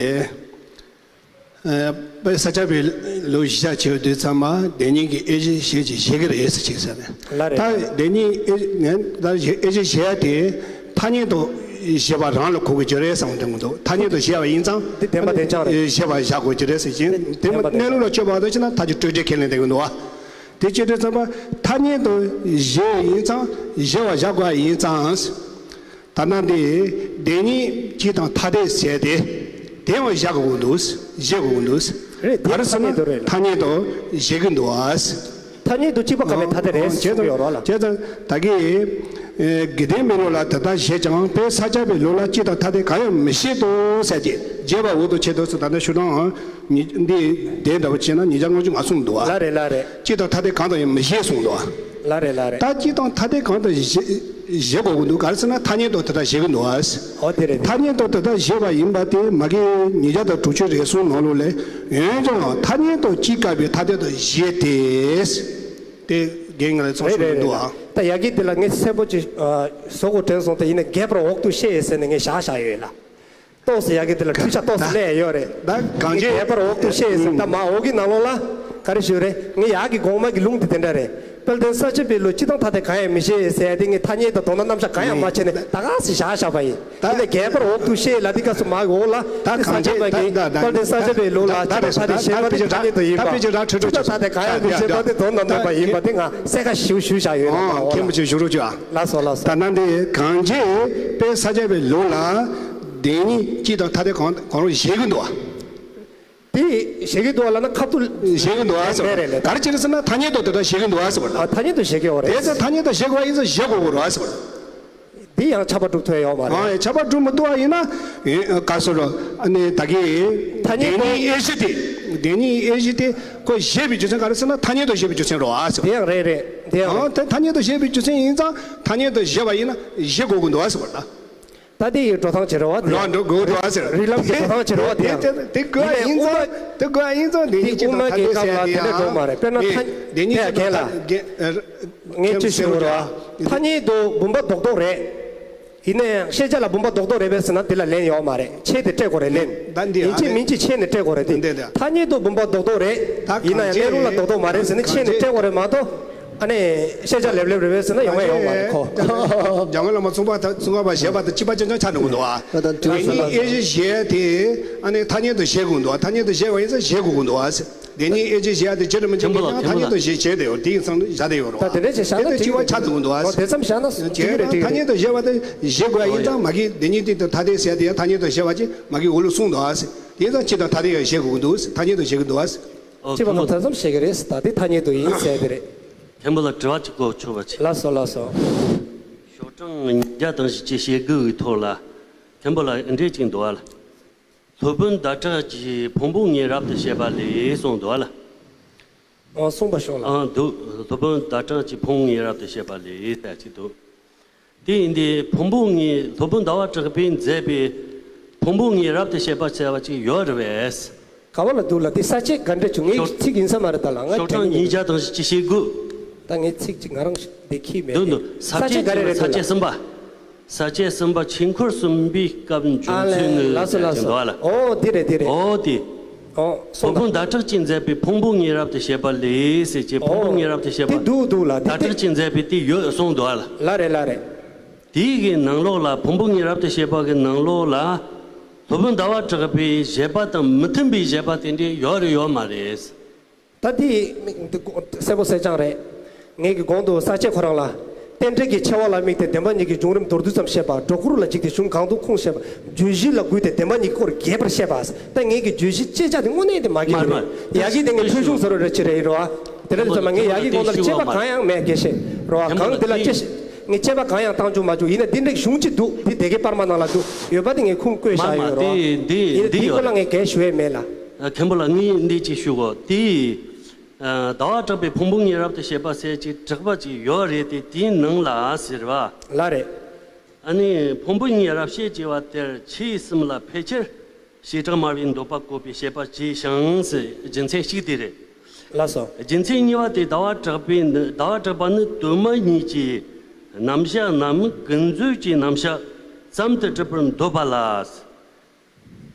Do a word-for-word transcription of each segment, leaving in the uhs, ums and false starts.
ཨེ། ཨེ། དཔེ་ས་སྐྱ་པའི་ལུགས་གཞི་བཞག་བྱེད་དུས་ཙམ་པ་བདེན་གཉིས་ཀྱི་དབྱེ་གཞི་བྱས་ཅིག་བཞེད་ཀྱི་རེད་ཟེར་ཅིག་ཟེར་ནས། ལ་རེད། ད་བདེན་གཉིས་དབྱེ་ངས་ད་དབྱེ་གཞི་བཞེད་ཡ་དེ་ཐ་སྙད་དུ་བཞེད་པ་རང་ལ་གོ་དགོས་ཀྱི་རེད་བསམ་གྱི་འདུག་ཐ་སྙད་དུ་བཞེད་པ་ཡིན་ཙང་འདི་བདེན་པ་བདེན་ཆགས་རེད། བཞེད་པ་བཞག་དགོས་ཀྱི་རེད་ཟེར་གྱིན། དེ་བདེན་པ་བདེན་གནས་ལུགས་ལ་དཔྱོད་པ་དང་བྱས་ན་ཐལ་འགྱུར་སྤྲོས་བྲལ་ཁས་ལེན་བསྡད་ཀྱི་འདུག་བ། དེ་བྱེད་དུས་ཙམ་པ་ཐ་སྙད་དུ་བཞེད་ཡིན་ཙང་བཞེད་པ་བཞག་དགོས་ཡིན་ཙང་། ད་ནང་དེ་བདེན་གཉིས་སྤྱི་དང་ཐ་དད་ཟེར་ཏེ། དེ་བ་བཞག་དགོས་འདུག་བཞེད་དགོས་འདུག་རེད། དེ་ག་རེ་ཟེར་ན་ཐ་སྙད་དུ་རེད། ཐ་སྙད་དུ་བཞེད་ཀྱི་འདུག་ཨ། ཐ་སྙད་དུ་གཅིག་པ་ཁ་བའི་ཐ་དད་རེད་ཟེར་གྱི་ཡོད་རེད་ལ། བྱས་ཙང་ད་གི་དགེ་ལྡན་པའི་ལུགས་ལ་དེ་ལྟར་བཞེད་ཀྱང་དཔེ་ས་སྐྱ་པའི་ལུགས་ལ་སྤྱི་དང་ཐ་དད་གང་ཡང་མི་བཞེད་དོ་ཟེར་གྱི་རྒྱས་པ་འོག་ཏུ་ཆེད་དུ་ཟེར། ད་ནི་ཞུ་དང་འདི་དེ་འདྲ་བ་བྱས་ན་ཉིས་བརྒྱ་ལྔ་བཅུ་ང་གསུམ་འདུག་ཨ། ལ་རེད་ལ་རེད། སྤྱི་དང་ཐ་དད་གང་དུ་ཡང་མི་བཞེད་གསུངས་འདུག་ཨ། ལ་རེད་ལ་རེད། ད་སྤྱི་དང་ཐ་དད་གང་དུ་བཞེད་བཞེད་དགོས་ཀྱི་འདུག་ག་རེ་ཟེར་ན་ཐ་སྙད་དུ་དེ་ལྟར་བཞེད་ཀྱི་འདུག་ཨ། ཨོ་དེ་རེད། ཐ་སྙད་དུ་དེ་ལྟར་བཞེད་པ་ཡིན་པ་དེ་མ་གི་ཉིས་བརྒྱ་དང་དྲུག་ཅུ་རེ་གསུམ་ནང་ལོགས་ལས་འོན་ཀྱང་ཐ་སྙད་དུ་སྤྱི་དགག་པའི་ཐ་དད་དུ་བཞེད་དེ། དེ་རྒན་ང་ལ་ཚོགས་རེད་ཞུ་རེད་གི་འདུག་རེད། ཨ། ད་ཡ་གི་དེ་ལ་ངས་གསལ་པོ་ཅིག་བཟོ་དགོས་དྲན་སོང་། དེ་ཡིན་ན་རྒྱས་པར་འོག་ཏུ་བཤད་ཟེར་ནས་ངས་བཞག་བཞག་ཡོད་ལ། ཏོག་ཙམ་ཡ་གི་དེ་ལ་འཕྲུལ་ཆ་ཏོག་ཙམ་སླེབས་ཡོད་རེད། ད་གང་ཅི་རྒྱས་པར་འོག་ཏུ་བཤད་ཟེར། ད་མ་འོག་གི་ནང་ལོགས་ལ་ག་རེ་ཞུ་རེད། ངས་ཡ་གི་གོང་མ་གི་ལུང་དེ་དེ་འདྲ་རེད། དཔལ་ལྡན་ས་སྐྱ་པའི་ལུགས་སྤྱི་དང་ཐ་དད་གང་ཡང་མི་བཞེད་ཟེར་ཏེ་ངས་ཐ་སྙད་དང་དོན་དམ་རྣམ་གཞག་གང་ཡང་མ་བྱས་ནས་ད་ག་སེ་བཞག་བཞག་པ་ཡིན། ད་ཡིན་ན་རྒྱས་པར་འོག་ཏུ་བཤད་ལབ་དུས་སྐབས་སུ་མ་གི་འོག་ལ་ད་དེ་ས་སྐྱ་པ་གི་དཔལ་ལྡན་ས་སྐྱ་པའི་ལུགས་ལ་སྤྱི་དང་ཐ་དད་བཞེད་པ་དེ་ཐ་སྙད་དུ་ཡིན་པ། སྤྱི་དང་ཐ་དད་གང་ཡང་མི་བཞེད་པ་དེ་དོན་དམ་མེད་པ་ཡིན་པ་དེ་ང་གསལ་ཁ་ཞེ་པོ་ཞུས་བཞག་ཡོད་ལ། མཁན་པོ་ཅིག་ཞུ་རོགས་བྱོས་ཨ། ལགས་སོ་ལགས་སོ། ད་ནང་དེ་གང་ཅི་དཔལ་ས་སྐྱ་པའི་ལུགས་ལ་བདེན་གཉིས་སྤྱི་དང་ཐ་དད་གང་གང་རུང་བཞེད་ཀྱི་འདུག་ཨ། དེ་བཞེད་ཀྱི་འདུག་ལབ་ན་ཁ་ཐུག་བཞེད་ཀྱི་འདུག་ཨ་ཟེར། རེད་རེད་རེད། ག་རེ་བྱས་ནས་ཟེར་ན་ཐ་སྙད་དུ་དེ་འདྲ་བཞེད་ཀྱི་འདུག་ཨ་ཟེར་བ་རེད། ཨ། ཐ་སྙད་དུ་བཞེད་ཀྱི་ཡོད་རེད། དེ་ཚོ་ཐ་སྙད་དུ་བཞེད་དགོས་པ་ཡིན་ཙང་བཞེད་དགོས་ཀྱི་རེད་ཟེར་བ་རེད། འདི་ཡང་ཁྱབ་པ་སྒྲུབ་ཐུབ་ཡ་ཡོད་མ་རེད། ཨ། ཁྱབ་པ་སྒྲུབ་མི་ཐུབ་པ་ཡིན་ན་ཡིན་ག་ཟེར་རོ། ཨ་ནི་ད་གི་ཐ་སྙད་དུ་བདེན་གཉིས་དབྱེ་གཞི་དེ། བདེན་གཉིས་དབྱེ་གཞི་དེ་ཁོ་བཞེད་པའི་རྒྱུ་མཚན་ག་རེ་ཟེར་ན་ཐ་སྙད་དུ་བཞེད་པའི་རྒྱུ་མཚན་རེད་ཨ་ཟེར་བ། དེ་ཡང་རེད་རེད། དེ་ཡང་ཨ། རེད། དེ་ཐ་སྙད་དུ་བཞེད་པའི་རྒྱུ་མཚན་ཡིན་ཙང་ཐ་སྙད་དུ་བཞེད་པ་ཡིན་ན་བཞེད་དགོས་ཀྱི་འདུག་ཨ་ཟེར་བ་ད། ད་དེ་ཡི་འགྲོ་སྟངས་བྱེད་རོགས་དེ། རང་འགྲོ་དགོས་འགྲོ་ཨ་ཟེར། རིགས་ལམ་གྱི་འགྲོ་སྟངས་བྱེད་རོགས་དེ། དེ་དེ་དགོས་ཡིན་ཙང་དེ་དགོས་ཡིན་ཙང་དེ་ཡིན་ཅི་དང་ཐ་དེ་ཟེར་ཡ་དེ་ཡང་དེ་འགྲོ་མ་རེད། དཔེར་ན་ཐ་དེ་ཡིན་ཅི་དང་ཐ་དེ་ཟེར་རོགས། ཐ་སྙད་དུ་བུམ་པ་རྡོག་རྡོག་རེད། ཡིན་ན་ཡང་ཤེས་བྱ་ལ་བུམ་པ་རྡོག་རྡོག་རེད་པས་ཟེར་ན་དེ་ལ་ལན་ཡོད་མ་རེད། ཆེད་དེ་སྤྲད་དགོས་རེད་ལན། ཡིན་གཅིག་མིན་གཅིག་ཆེད་ནས་སྤྲད་དགོས་རེད་དེ། ཐ་སྙད་དུ་བུམ་པ་རྡོག་རྡོག་རེད། ཡིན་ན་ཡང་གནས་ལུགས་ལ་རྡོག་རྡོག་མ་རེད་ཟེར་ན་ཆེད་ནས་སྤྲད་དགོས་རེད་མ་གཏོགས། ཨ་ནི་ཤེས་བྱ་ལེབ་ལེབ་རེད་པས་ཟེར་ན་ཡོང་ཡ་ཡོད་མ་རེད་ཁོ། འཇམ་མགོན་བླ་མ་ཙོང་ཁ་པ་ཙོང་ཁ་པ་བཞད་པ་དང་གཅིག་པ་རྐྱང་རྐྱང་ཆགས་འགྲོ་གི་འདུག་ཨ། ད་ད་དུས་སུ་ལ་དེ་ནི་དབྱེ་གཞི་བཞེད་དེ་ཨ་ནི་ཐ་སྙད་དུ་བཞེད་དགོས་འདུག་ཨ། ཐ་སྙད་དུ་བཞེད་པ་ཡིན་ཙང་བཞེད་དགོས་ཀྱི་འདུག་ཨ། དེ་ནི་དབྱེ་གཞི་བཞེད་དེ་བྱེད་རུ་མི་བྱེད་མཁན་ཡང་ཐ་སྙད་དུ་བཞེད་བྱས་དེ་ཡོད་དེ་ཡིན་ཙང་བཞག་དེ་ཡོད་རོགས། ད་དེ་འདྲ་ཞིག་བཞག་ན་དེ་གཅིག་པ་ཆགས་འགྲོ་གི་འདུག་ཨ། དེ་ཙམ་བཞག་ན་བྱས་ན་ཐ་སྙད་དུ་བཞེད་པ་དེ་བཞེད་དགོས་ཡིན་ཙང་མ་གི་དེ་ནི་དེ་ཐ་དད་ཟེར་དེ་ཡང་ཐ་སྙད་དུ་བཞེད་པ་ཅིག་མ་གི་འོག་ལ་གསུངས་འདུག་ཨ། དེ་ཡིན་ཙང་སྤྱི་དང་ཐ་དད་ཡང་བཞེད་དགོས་ཀྱི་འདུག་ཐ་སྙད་དུ་བཞེད་ཀྱི་འདུག་ཨ། ཨོ། སྤྱི་པ་ཁོང་ད་ཙམ་བཤད་ཀྱི་རེད། ད་དེ་ཐ་སྙད་དུ་ཡིན་ཟེར་དེ་རེད། མཁན་པོ་ལ་དྲི་བ་གཅིག་གོ་ཆོག་པ་བྱེད། ལགས་སོ་ལགས་སོ། ཤོག་གྲངས་ཉིས་བརྒྱ་དང་བཞི་བཅུ་ཞེ་དགུ་གི་ཐོག་ལ་མཁན་པོ་ལ་འདི་འདྲས་གཅིག་འདུག་ཨ་ལ། སློབ་དཔོན་ཟླ་གྲགས་ཀྱིས་ཕུང་པོ་ལྔའི་རབ་ཏུ་བྱེད་པ་ལས་གསུངས་འདུག་ཨ་ལ། ཨོ་གསུངས་པ་ཤོག་ལ། ཨང་འདུག་སློབ་དཔོན་ཟླ་གྲགས་ཀྱིས་ཕུང་པོ་ལྔའི་རབ་ཏུ་བྱེད་པ་ལས་ཟེར་གཅིག་འདུག་དེ་ཡིན་དུས་ཕུང་པོ་ལྔའི་སློབ་དཔོན་ཟླ་བ་གྲགས་པས་མཛད་པའི་ཕུང་པོ་ལྔའི་རབ་ཏུ་བྱེད་པ་ཟེར་བ་ཅིག་ཡོད་རེད་པས། ག་བ་ལ་འདུག་ལ་དེ་ས་བཅད་ག་འདྲ་བྱུང་། ངའི་ཤོག་ཚིག་ཡིན་ས་མ་རེད་ད་ལ། ང་ཤོག་གྲངས་ཉིས་བརྒྱ་དང་བཞི་བཅུ་ཞེ་དགུ། ད་ངའི་ཚིག་ཅིག་ང་རང་ཞིག་འདི་ཁྱི་མེད་འདུག་འདུག་ས་བཅད་ག་རེ་རེད་ས་བཅད་གསུམ་པ། ས་བཅད་གསུམ་པ་ཆོས་འཁོར་གསུམ་པའི་སྐབས་འབྱུང་ཨ་ཚུལ་ལས་ནི་ལགས་སོ་ལགས་སོ། འདུག་ལ། ཨོ་དེ་རེད་དེ་རེད། ཨོ་དེ། ཨོ་སོང་ད། སློབ་དཔོན་ཟླ་གྲགས་ཀྱིས་མཛད་པའི་ཕུང་པོ་ལྔའི་རབ་ཏུ་བྱེད་པ་ལས་ཟེར་གྱི་ཕུང་པོ་ཨོ་ལྔའི་རབ་ཏུ་བྱེད་པ། དེ་འདུག་འདུག་ལ་དེ་ཟླ་གྲགས་ཀྱིས་མཛད་པའི་དེ་ཡོད་གསུངས་འདུག་ལ། ལ་རེད་ལ་རེད། དེའི་གི་ནང་ལོགས་ལ་ཕུང་པོ་ལྔའི་རབ་ཏུ་བྱེད་པ་གི་ནང་ལོགས་ལ་སློབ་དཔོན་ཟླ་བ་གྲགས་པའི་བཞེད་པ་དང་མི་མཐུན་པའི་བཞེད་པ་དེ་འདྲའི་ཡོད་རེད་ཡོད་མ་རེད། ད་དེ་གསལ་པོ་གསལ་རྐྱང་རེད། ངེད་ཀྱི་གོང་དུ་ས་བཅད་ཁོ་རང་ལ་རྟེན་འབྲེལ་གྱི་ཆེ་བ་ལ་དམིགས་ཏེ་བདེན་པ་གཉིས་ཀྱི་འབྱུང་རིམ་མདོར་བསྡུས་ཙམ་བཤད་པ། སྒྲོ་སྐུར་ལ་འཇིགས་ཏེ་གཞུང་གང་དུ་ཁུངས་བཤད་པ། བརྗོད་གཞི་ལ་བསྒུགས་ཏེ་བདེན་པ་གཉིས་ཀྱི་སྐོར་རྒྱས་པར་བཤད་པ། ད་ངེད་ཀྱི་བརྗོད་གཞི་ཅེ་ཅག་དེ་དངོས་གནས་དེ་མ་གི་མ་རེད། ཡ་གི་དེ་ངས་ཐོས་བྱུང་ཟེར་བ་རེ་ཅི་རེད་ཡིན་རོ། དེ་རེད་ཙམ་ངས་ཡ་གི་གོང་ལ་དཔྱད་པ་གང་ཡང་མེད། དགེ་བཤེས་རོ། གང་དེ་ལ་དཔྱད་ངས་དཔྱད་པ་གང་ཡང་བཏང་བཅུག་མ་བཅུག་ཡིན་ན་འདི་འདྲའི་གཞུང་གཅིག་འདུག་འདི་སྡེ་དགེ་པར་མ་ནང་ལ་འདུག་ཡོད་པ་དེ་ངས་ཁུངས་བཀོད་བཞག་ཡོད་རོ། དེ་འདི་འདི་ཡོད་སྐོར་ལ་ལ། ངས་གལ་ཞུ་ཡས་མེད་ལ། མཁན་པོ་ལ་ངས་འདི་གཅིག་ཞུ་གོ་དེ། ཟླ་བ་གྲགས་པའི་ཕུང་པོ་ལྔའི་རབ་ཏུ་བྱེད་པ་ཟེར་གྱི་གྲགས་པ་ཅིག་ཡོད་རེད་དེ་དེའི་ནང་ལ་ཟེར་བ། ལ་རེད། ཨ་ནི་ཕུང་པོ་ལྔའི་རབ་བྱེད་ཅེས་པ་དེར་ཆོས་གསུམ་ལ་ཕལ་ཆེར་བྱེ་བྲག་སྨྲ་བའི་འདོད་པ་བཀོད་པའི་བཤད་པ་ཅིག་བྱུང་ཟེར་རྒྱུ་མཚན་གཅིག་དེ་རེད། ལགས་སོ། རྒྱུ་མཚན་གཉིས་པ་དེ་ཟླ་བ་གྲགས་པའི་ཟླ་བ་གྲགས་པ་ནི་དོན་སྨྲ་གཉིས་ཀྱི་རྣམ་གཞག་ནམ་ཀུན་རྫོབ་ཀྱི་རྣམ་གཞག་ཙམ་དུ་གྲུབ་པར་འདོད་པ་ལ།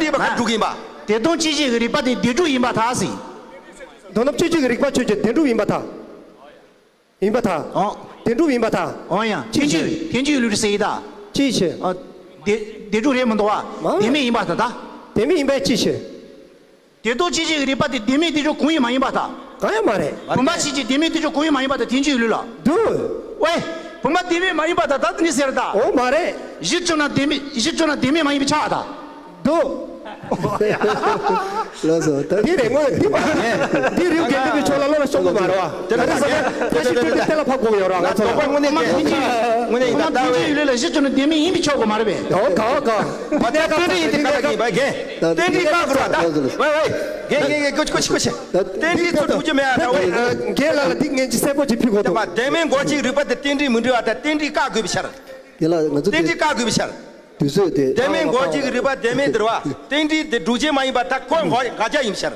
རྟེན་འབྲེལ་པ་ག་རེ་སྒྲུབ་ཀྱི་ཡིན་པ། དེ་དོན་སྤྱི་བྱེ་བའི་རིགས་པ་དེ་བདེན་གྲུབ་ཡིན་པར་ཐལ་ཟེར། དོན་དམ་སྤྱི་བྱེ་བའི་རིགས་པ་ཆོས་ཅན་བདེན་གྲུབ་ཡིན་པར་ཐལ། ཡིན་པར་ཐལ། ཨོ། བདེན་གྲུབ་ཡིན་པར་ཐལ། ཨོ་ཡ། ཅི་ཐལ་ཆོས་ཅན་ལུགས་ཟེར་ཡིན་ད། ཅི་ཆོས། ཨ། བདེ་བདེན་གྲུབ་རེད་མི་འདུག་བ། མ། བདེན་མེད་ཡིན་པར་ཐལ་ད། བདེན་མེད་ཡིན་པས་ཅི་ཆོས། དེ་དོན་སྤྱི་བྱེ་བའི་རིགས་པ་དེ་བདེན་མེད་བདེན་གྲུབ་གང་ཡང་མ་ཡིན་པར་ཐལ། གང་ཡང་མ་རེད། བུམ་པ་ཆོས་ཅན་བདེན་མེད་བདེན་གྲུབ་གང་ཡང་མ་ཡིན་པར་ཐལ་ཐལ་ཆོས་ལུགས་ལ། འདུག། ཝེ། བུམ་པ་བདེན་མེད་མ་ཡིན་པར་ཐལ་ད་དེ་ནི་ཟེར་ད། འོ་མ་རེད། གཞི་བཅོས་ན་བདེན་མེད་གཞི་བཅོས་ན་བདེན་མེད་མ་ཡིན་པས་ཆགས་ད། འདུག། ལགས་སོ། ད་འདི་རེད་དངོས་འདི་འདི་རེད། འགན་འདི་གི་ཕྱོགས་ལ་བློ་ལ་ཤོང་གི་མ་རེད་བ། དེ་ལ་ད་ཁ་ཤས་ཁ་ཤས་སྤྲོད་དེ་གཏན་ལ་ཕབ་དགོས་ཡོད་ར། ང་ཚོ་དོགས་པ་དངོས་གནས་དངོས་གནས་ཡིན་ད། ད་ཡུལ་ལ་གཞི་བཅོས་ན་བདེན་མེད་ཡིན་པས་ཆོག་གི་མ་རེད་པས། ཨོ་ག་ཨོ་ག། མ་ད་རྟེན་འབྲེལ་ཡིན་དེ་ག་ལ་ཡིན་པ་རྒན། རྟེན་འབྲེལ་བཀག་དགོས་ར་ད། ཝེ་ཝེ། རྒན་རྒན་རྒན་ཀོ་ཆི་ཀོ་ཆི་ཀོ་ཆི། རྟེན་འབྲེལ་ཚོ་སྒྲུབ་རྒྱུ་མེད་ཨ་ད་ཝེ། རྒན་ལགས་ལ་འདི་ངན་ཅི་གསལ་པོ་ཅིག་ཕུལ་དགོས་འདུག། བདེན་མེད་འགོག་བྱེད་རིགས་པ་དེ་རྟེན་འབྲེལ་མི་འགྲིག་པ་དང་རྟེན་འབྲེལ་བཀག་དགོས་པའི་ཕྱིར། རྒན་ལགས་ང་ཚོ་རྟེན་འབྲེལ་བཀག་དགོས་པའི་ཕྱིར། དུས་ཚོད་དེ་བདེན་མེད་མགོ་གཅིག་གི་རིག་པ་བདེན་མེད་འདིར་བ། རྟེན་འབྲེལ་དེ་སྒྲུབ་བྱེད་མ་ཡིན་པ་ད་ཁོ་འགོག་འགག་བྱ་ཡིན་ཤར།